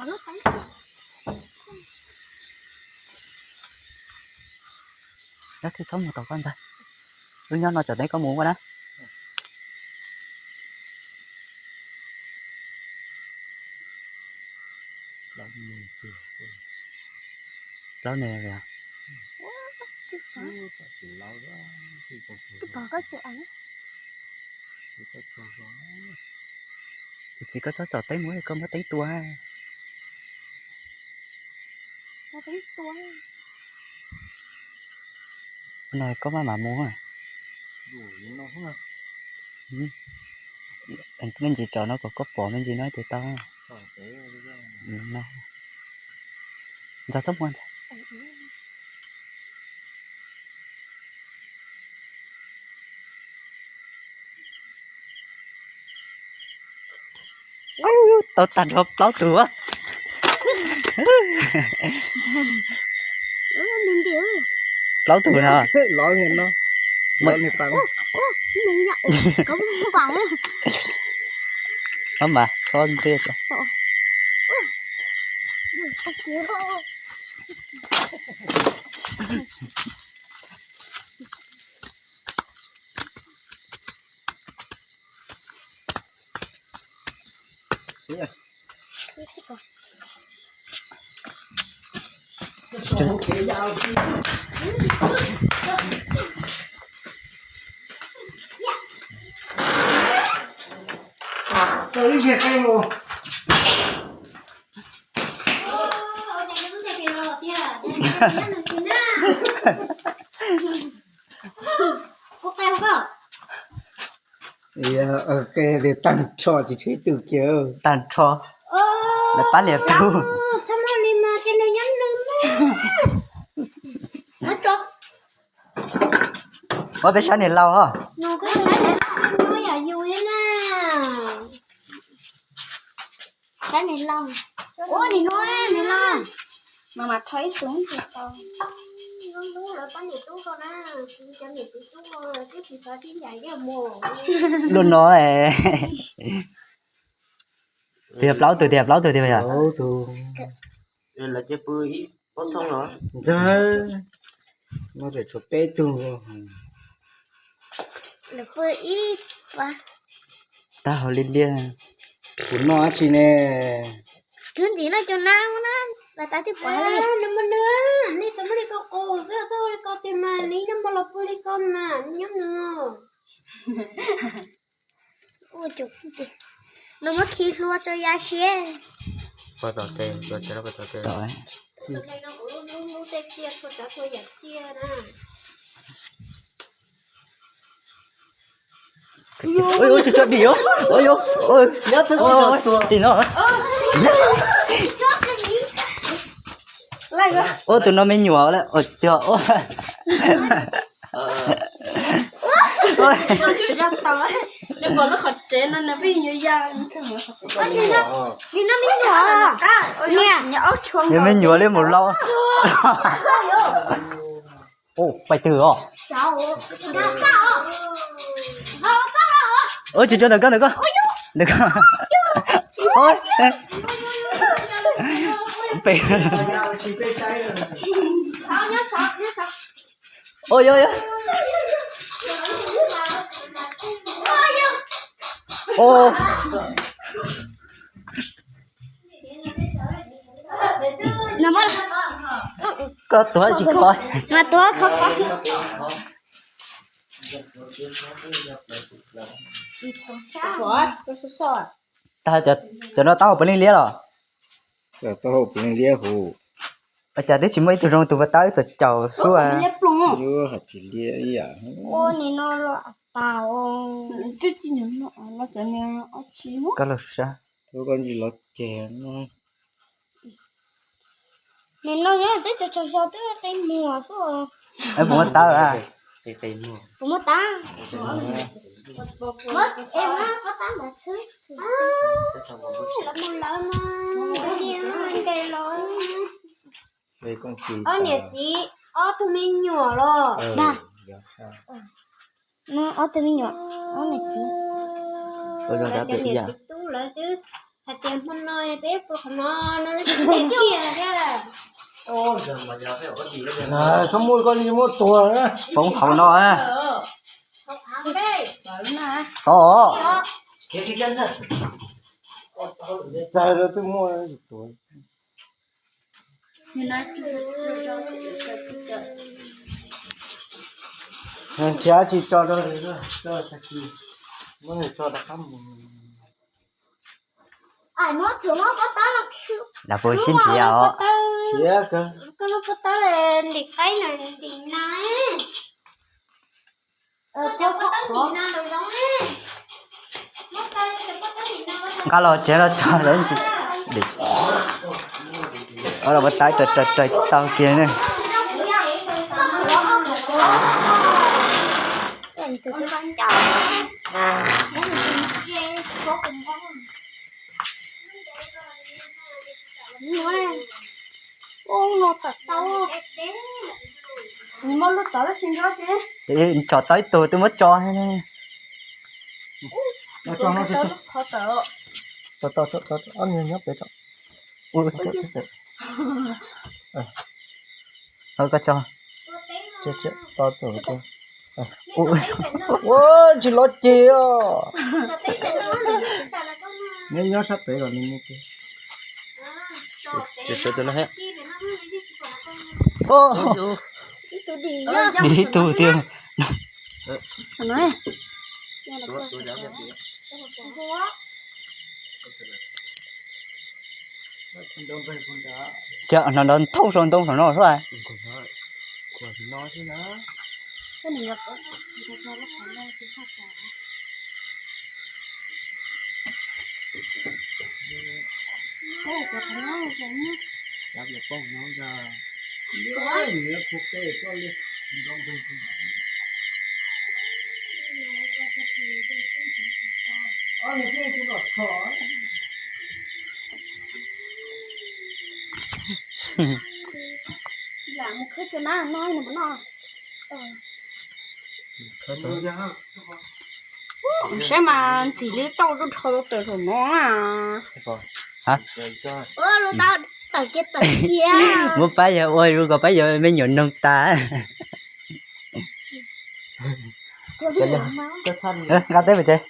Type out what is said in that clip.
Nyob twb txhob mus tom koj ntag. Wb nyob no tsom teb koj mus ua na. Plaub ne. Txiv, koj txhob tsom teb mus, koj muab teb tua. No koj maj mam mus. Me ntsis tsom no kom koj pom me ntsis no ces tau. Ntxog txhob muaj ntag. Tau tag nrho plaub tug. Plaub tug no. Ob mas txhob ntiag. Tag nrho tsis tshuav ib tug kiag. Tag nrho. Lawv pab liam tug. Ua peb sab niam laus os. Luaj no tias plaub tug tias plaub tug tias. Ntxawg, no tseem tshuav peb tug. Tag hauv li liaj. Kuv noj dab tsi ne? Rub ntxiv no cov na na, vas tas twb pom li. Nej txhob muab li ko qus, txhob li ko tiag mas, neb noj mov los pw li ko mas, neb nyob nws. Ua cas no muab khi hlua tso ya siab. Pov tom tes, pov tom tes. Ui, ui, tso dim os. Ui, ui, tim no. Ua tus no me nyuam lawm os cog. Li no me nyuam. Niam, me nyuam li mus lauj. Pais twg os? Ua tsis tso ntawm koj, ntawm koj, ntawm koj. Pe. Ua yog yog. Koj tuav tsis khov. Mas tuav khov khov. Tag, cov no taub hau puav leej liab los? Taub hau puav leej liab hu. Ua cas twb tsis muaj ib tug zoo tus puas tau wb txawm caum xwb. Koj los sab. Nim no yog twb tsaug tsaug zog twb qe muag xwb. Puas muaj tab? Puas muaj tab? Lawv mus lawv mas ntes los. Ob niam txiv ob tug me nyuam los. Ob tug me nyuam, ob niam txiv. Niam txiv tub lawv twb Tias hmo no peb pw qhov no, no tias tiag tiag. Txhob muaj koj li muaj tuag. Poob hauv no. Tod. Txais lawv twb muaj tuag. Nrhiav tsis tso rau, muab nws tso rov qab mus. Lawv puas sib nrhiav os? Nrhiav kawg. Koj lub pob tawb ntim qaib na, ntim na. Nqa los tsev los tso lawm ntsis. Ua los pob tawb raws raws tsis tau kiag ne. Ub, no tawm tau. Nws muaj lub tawv tsis nrog tsis. Tsom tau ib tug twb muab tso. Qhov tawm. Ob niag nyob pem tod. Koj tso. Ua tsis lov ces os. Neb nyob sab pem los nws mus. Dim ib tug tiag. Cas no nrov nthauj sau ntoo saum no xwb. Saib mas ntxim li tau rau rho tawm saum no na. Muab pab yawg ua zoo kom pab yawg me nyuam noog tas. Nqa teb mus tsev.